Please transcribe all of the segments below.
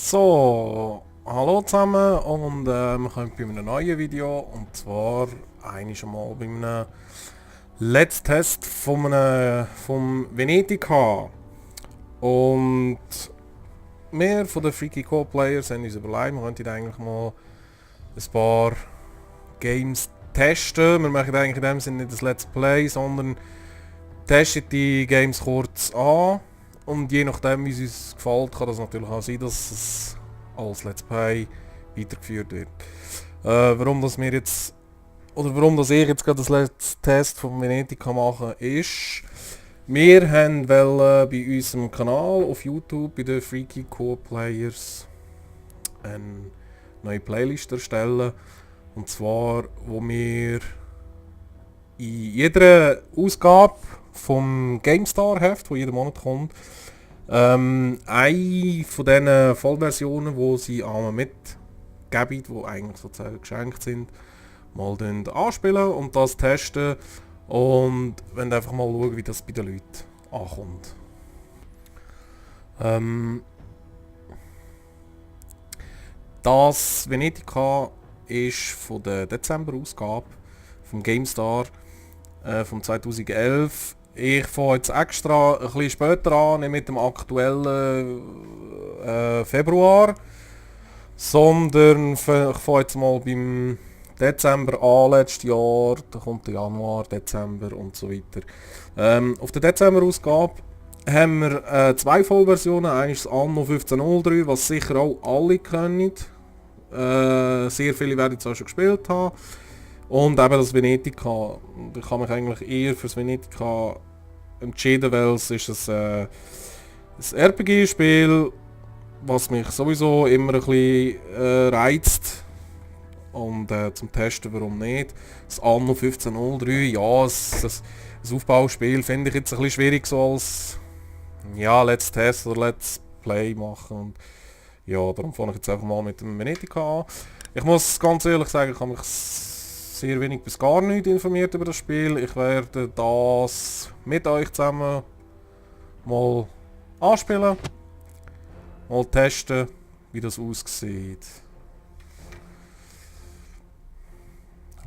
So, hallo zusammen und wir kommen bei einem neuen Video und zwar eigentlich schon mal bei einem Let's Test vom Venedig. Und wir von den Freaky Co-Players haben uns überlegt, wir könnten eigentlich mal ein paar Games testen. Wir machen eigentlich in dem Sinne nicht das Let's Play, sondern testen die Games kurz an. Und je nachdem, wie es uns gefällt, kann das natürlich auch sein, dass es als Let's Play weitergeführt wird. Warum das wir jetzt, oder warum das ich jetzt gerade das Let's Test von Venedig machen ist, wir haben bei unserem Kanal auf YouTube, bei den Freaky Co-Players, eine neue Playlist erstellen. Und zwar, wo wir in jeder Ausgabe vom GameStar-Heft, wo jeden Monat kommt, eine von diesen Vollversionen, die sie einmal mitgeben, die eigentlich sozusagen geschenkt sind, mal anspielen und das testen und wenn einfach mal schauen, wie das bei den Leuten ankommt. Das Venedig ist von der Dezember-Ausgabe vom GameStar vom 2011. Ich fange jetzt extra ein bisschen später an, nicht mit dem aktuellen Februar, sondern ich fange jetzt mal beim Dezember an, letztes Jahr, da kommt der Januar, Dezember und so weiter. Auf der Dezember-Ausgabe haben wir zwei Vollversionen, eine ist das Anno 1503, was sicher auch alle können. Sehr viele werden es auch schon gespielt haben. Und eben das Venedig. Ich habe mich eigentlich eher für das Venedig entschieden, weil es ist ein RPG-Spiel, was mich sowieso immer ein bisschen reizt. Und zum Testen, warum nicht. Das Anno 1503, ja, ein Aufbauspiel finde ich jetzt ein bisschen schwierig so als Let's Test oder Let's Play machen. Und ja, darum fange ich jetzt einfach mal mit dem Venedig an. Ich muss ganz ehrlich sagen, ich habe mich sehr wenig bis gar nicht informiert über das Spiel. Ich werde das mit euch zusammen mal anspielen, mal testen, wie das aussieht.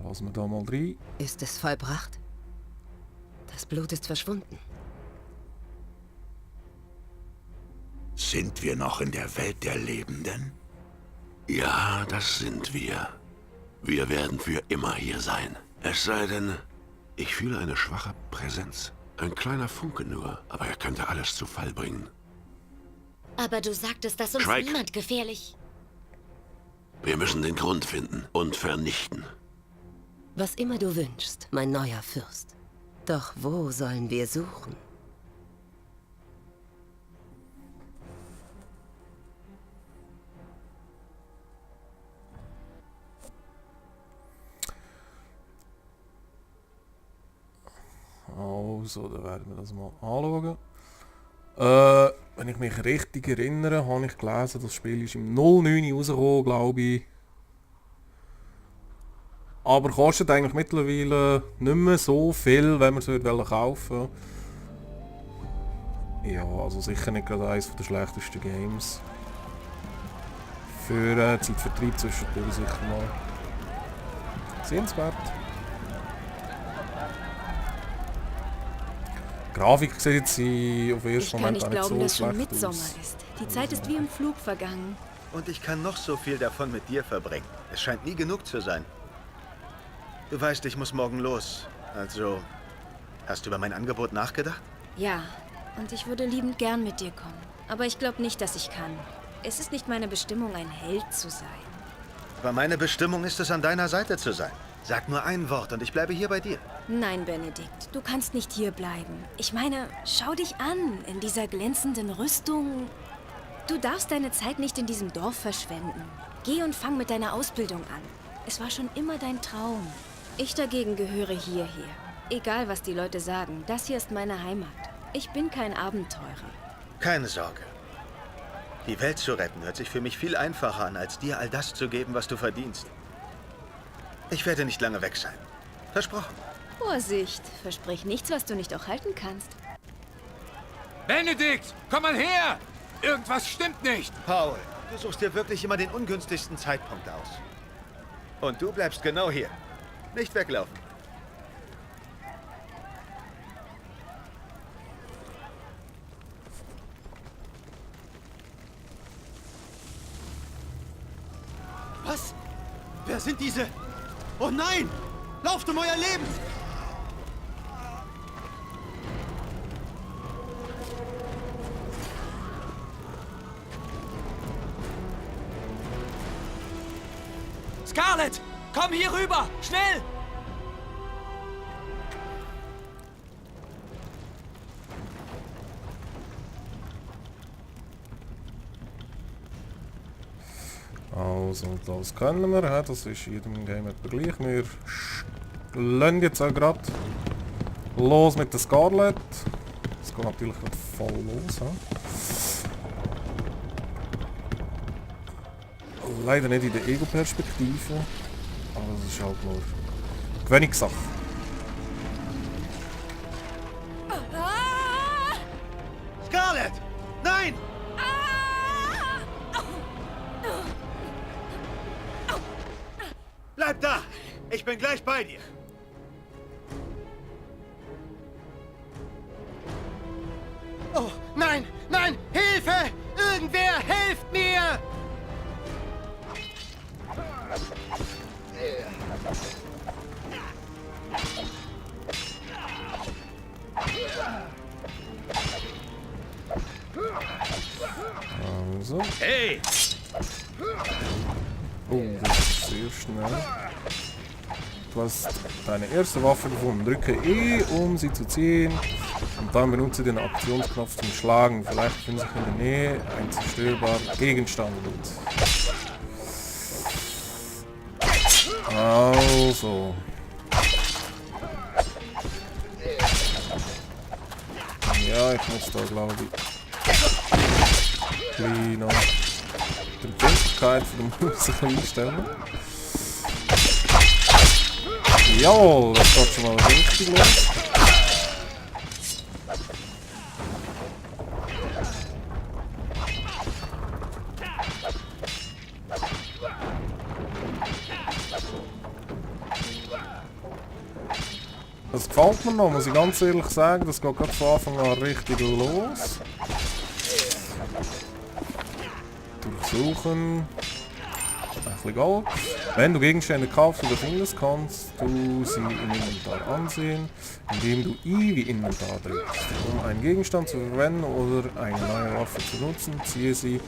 Lassen wir da mal rein. Ist es vollbracht? Das Blut ist verschwunden. Sind wir noch in der Welt der Lebenden? Ja, das sind wir. Wir werden für immer hier sein. Es sei denn, ich fühle eine schwache Präsenz. Ein kleiner Funke nur, aber er könnte alles zu Fall bringen. Aber du sagtest, dass uns Shrike. niemand gefährlich... Wir müssen den Grund finden und vernichten. Was immer du wünschst, mein neuer Fürst. Doch wo sollen wir suchen? Also, dann werden wir das mal anschauen. Wenn ich mich richtig erinnere, habe ich gelesen, das Spiel ist im 09 rausgekommen, glaube ich. Aber kostet eigentlich mittlerweile nicht mehr so viel, wenn man es kaufen will. Ja, also sicher nicht gerade eines der schlechtesten Games. Für Zeitvertreib zwischendurch sicher mal sehenswert. Die Grafik sieht jetzt auf den ersten Ich kann Moment nicht auch nicht glauben, so dass schon schlecht Mitsommer aus. ist. Die Zeit ist wie im Flug vergangen. Und ich kann noch so viel davon mit dir verbringen. Es scheint nie genug zu sein. Du weißt, ich muss morgen los. Also, hast du über mein Angebot nachgedacht? Ja, und ich würde liebend gern mit dir kommen. Aber ich glaube nicht, dass ich kann. Es ist nicht meine Bestimmung, ein Held zu sein. Aber meine Bestimmung ist es, an deiner Seite zu sein. Sag nur ein Wort und ich bleibe hier bei dir. Nein, Benedikt, du kannst nicht hier bleiben. Ich meine, schau dich an, in dieser glänzenden Rüstung. Du darfst deine Zeit nicht in diesem Dorf verschwenden. Geh und fang mit deiner Ausbildung an. Es war schon immer dein Traum. Ich dagegen gehöre hierher. Egal, was die Leute sagen, das hier ist meine Heimat. Ich bin kein Abenteurer. Keine Sorge. Die Welt zu retten hört sich für mich viel einfacher an, als dir all das zu geben, was du verdienst. Ich werde nicht lange weg sein. Versprochen. Vorsicht, versprich nichts, was du nicht auch halten kannst. Benedikt, komm mal her! Irgendwas stimmt nicht! Paul, Du suchst dir wirklich immer den ungünstigsten Zeitpunkt aus. Und du bleibst genau hier. Nicht weglaufen. Was? Wer sind diese? Oh nein! Lauft um euer Leben! Scarlet! Komm hier rüber! Schnell! Also, das können wir, ja, das ist in jedem Game etwa gleich. Wir lassen jetzt auch gerade los mit der Scarlet. Das geht natürlich gerade voll los. Ja. Leider nicht in der Ego-Perspektive, aber das ist halt nur Gewöhnungssache. Scarlet! Nein! Bleib da! Ich bin gleich bei dir. Oh nein! Nein! Hilfe! Irgendwer helft mir! Also. Hey! Oh, das ist sehr schnell. Du hast deine erste Waffe gefunden. Drücke E, um sie zu ziehen. Und dann benutze den Aktionsknopf zum Schlagen. Vielleicht findet sich in der Nähe ein zerstörbarer Gegenstand. Also. Ja, ich muss da glaube ich noch die Empfindlichkeit von der Musik einstellen. Jawohl, das geht schon mal richtig los. Das gefällt mir noch, muss ich ganz ehrlich sagen. Das geht gerade von Anfang an richtig los. Durchsuchen. Ein bisschen Gold. Wenn du Gegenstände kaufst oder findest, kannst du sie im Inventar ansehen, indem du I wie Inventar drückst. Um einen Gegenstand zu verwenden oder eine neue Waffe zu nutzen, ziehe sie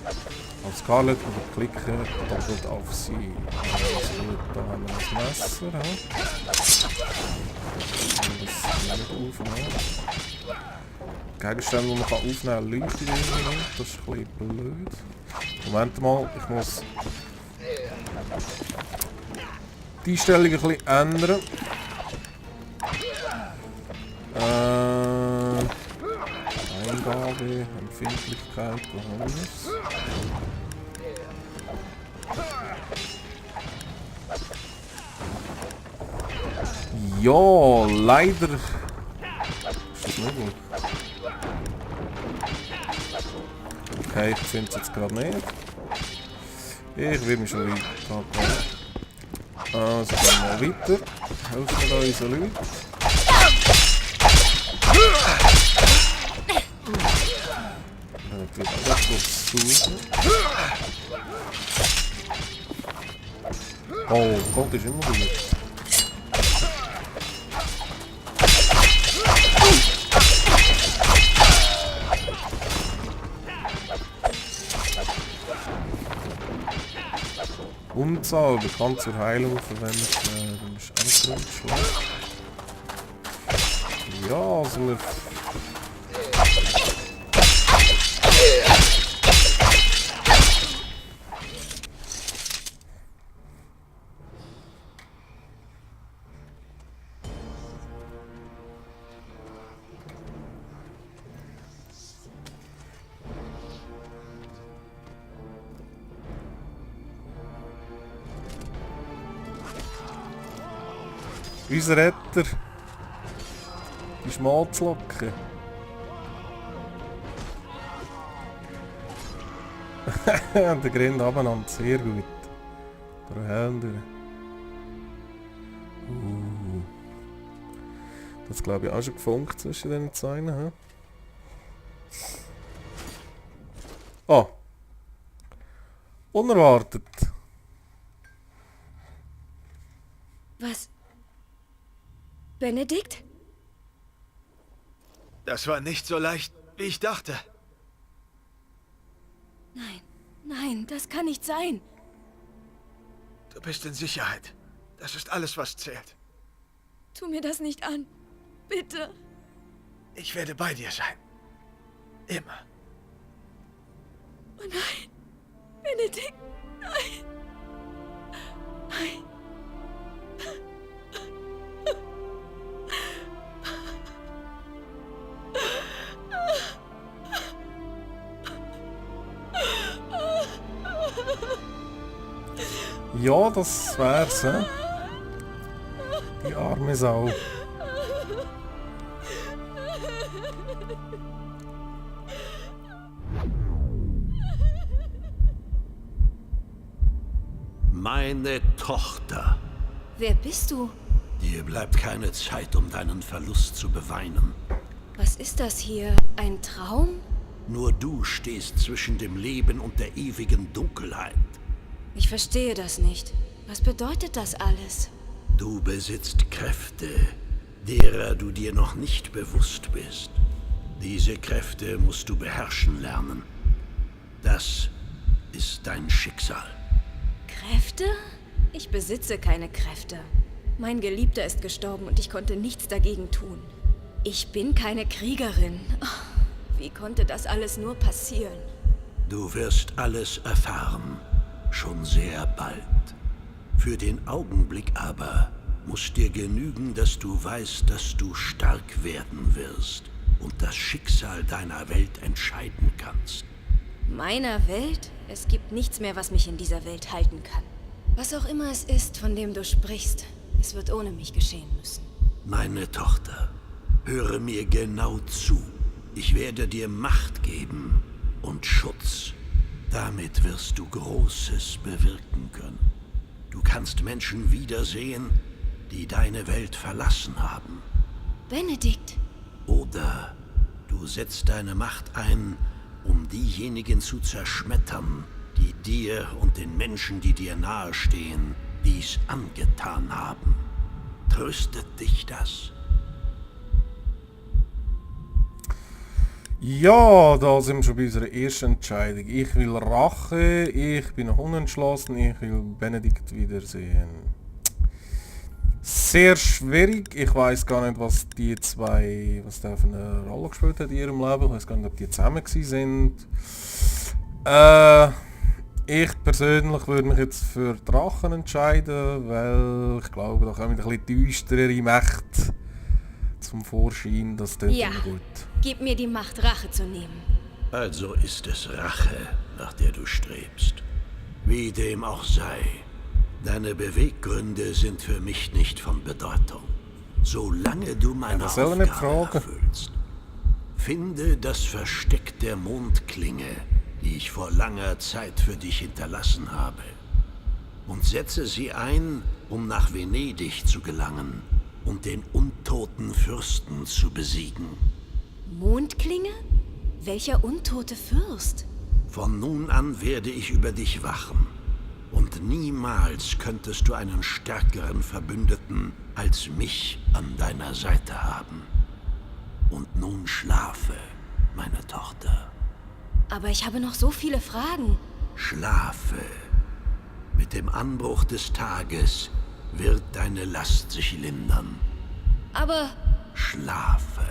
auf Scarlet oder klicke doppelt auf sie. Also, da haben wir das Messer. Ja. Gegenstände, die man aufnehmen kann, leuchtet irgendwie nicht. Das ist ein bisschen blöd. Moment mal, ich muss die Einstellung ein bisschen ändern. Eingabe, Empfindlichkeit, wo haben wir es? Ja, leider ist das möglich. Okay, ich finde es jetzt gerade nicht. Ich will mich schon weiter gehen. Also gehen wir weiter. Helfen wir da unseren Leuten. Natürlich auch kurz suchen. Oh Gott, ist immer gut. Unzauber kann zur Heilung verwendet werden. Das ist auch nicht schlecht. Ja, also wir... Unser Retter. Die Schmalzlocke. Der Grind abeinander, sehr gut. Der Helm durch. Das glaube ich auch schon gefunkt zwischen den Zeilen. He? Oh. Unerwartet. Was? Benedikt? Das war nicht so leicht, wie ich dachte. Nein, nein, das kann nicht sein. Du bist in Sicherheit. Das ist alles, was zählt. Tu mir das nicht an. Bitte. Ich werde bei dir sein. Immer. Oh nein. Benedikt. Nein. Nein. Ja, das wär's, hä? Die arme Sau. Meine Tochter. Wer bist du? Dir bleibt keine Zeit, um deinen Verlust zu beweinen. Was ist das hier? Ein Traum? Nur du stehst zwischen dem Leben und der ewigen Dunkelheit. Ich verstehe das nicht. Was bedeutet das alles? Du besitzt Kräfte, derer du dir noch nicht bewusst bist. Diese Kräfte musst du beherrschen lernen. Das ist dein Schicksal. Kräfte? Ich besitze keine Kräfte. Mein Geliebter ist gestorben und ich konnte nichts dagegen tun. Ich bin keine Kriegerin. Wie konnte das alles nur passieren? Du wirst alles erfahren, schon sehr bald. Für den Augenblick aber muss dir genügen, dass du weißt, dass du stark werden wirst und das Schicksal deiner Welt entscheiden kannst. Meiner Welt? Es gibt nichts mehr, was mich in dieser Welt halten kann. Was auch immer es ist, von dem du sprichst, es wird ohne mich geschehen müssen. Meine Tochter, höre mir genau zu. Ich werde dir Macht geben und Schutz. Damit wirst du Großes bewirken können. Du kannst Menschen wiedersehen, die deine Welt verlassen haben. Benedikt! Oder du setzt deine Macht ein, um diejenigen zu zerschmettern, die dir und den Menschen, die dir nahestehen, dies angetan haben. Tröstet dich das? Ja, da sind wir schon bei unserer ersten Entscheidung. Ich will Rache, ich bin noch unentschlossen, ich will Benedikt wiedersehen. Sehr schwierig, ich weiß gar nicht, was die zwei, was da für eine Rolle gespielt hat in ihrem Leben. Ich weiß gar nicht, ob die zusammen gewesen sind. Ich persönlich würde mich jetzt für Drachen entscheiden, weil ich glaube, da kommen ein bisschen düsterere Mächte zum Vorschein, das tut Ja. immer gut. Gib mir die Macht, Rache zu nehmen. Also ist es Rache, nach der du strebst. Wie dem auch sei, deine Beweggründe sind für mich nicht von Bedeutung. Solange du meine das soll er nicht Aufgabe fragen. erfüllst. Finde das Versteck der Mondklinge, die ich vor langer Zeit für dich hinterlassen habe. Und setze sie ein, um nach Venedig zu gelangen und den untoten Fürsten zu besiegen. Mondklinge? Welcher untote Fürst? Von nun an werde ich über dich wachen. Und niemals könntest du einen stärkeren Verbündeten als mich an deiner Seite haben. Und nun schlafe, meine Tochter. Aber ich habe noch so viele Fragen. Schlafe. Mit dem Anbruch des Tages wird deine Last sich lindern. Aber Schlafe.